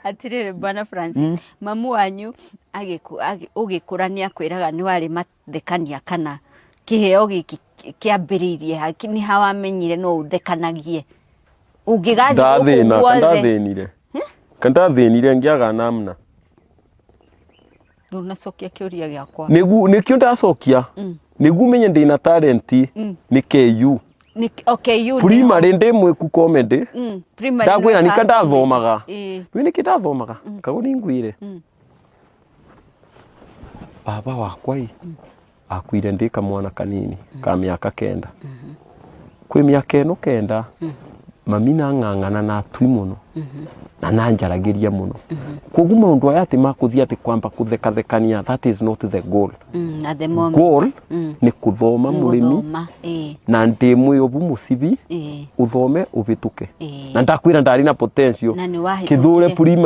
Atirĩrĩ, Bwana Francis, mamu wanyu ũgĩkũra nĩ akwĩraga nĩ warĩ mathekania, kana kĩheo gĩkĩ kĩambĩrĩirie ha? Nĩ ha wamenyire no ũthekanagie ũngĩgathiĩ gũkũ Ndathĩna. guothe? Kandathinire, kandathinire ngiaga namna. Ndũnacokia kĩũria gĩakwa. Nĩgu nĩkĩo ndacokia, nĩguo menye ndĩna talent nĩ KU. Okay, you Primary ndĩ mwĩku comedy. Primary. Ndakwĩra nĩ nika wekaga ndathomaga. Ĩĩ. Rĩu nĩkĩ ndathomaga kago nĩ ngwĩre baba wakwa ĩ akuire ndĩ kamwana kanini ka mĩaka 9. Kwĩ mĩaka ĩno 9 mami na ng'ang'ana na atui mũno na nanjaragĩria mũno, koguo maũndũ aya atĩ makũthiĩ atĩ kwamba kũthekathekania, that is not the goal. At the moment. Goal nĩ kũthoma mũrĩmi. Gũthoma, ĩĩ. Na ndĩ mwĩobu mũcibi. Ũthome ũhĩtũke. Na ndakwĩra ndarĩ na potential. Na nĩ wahĩtũkire. Kĩthũre primary.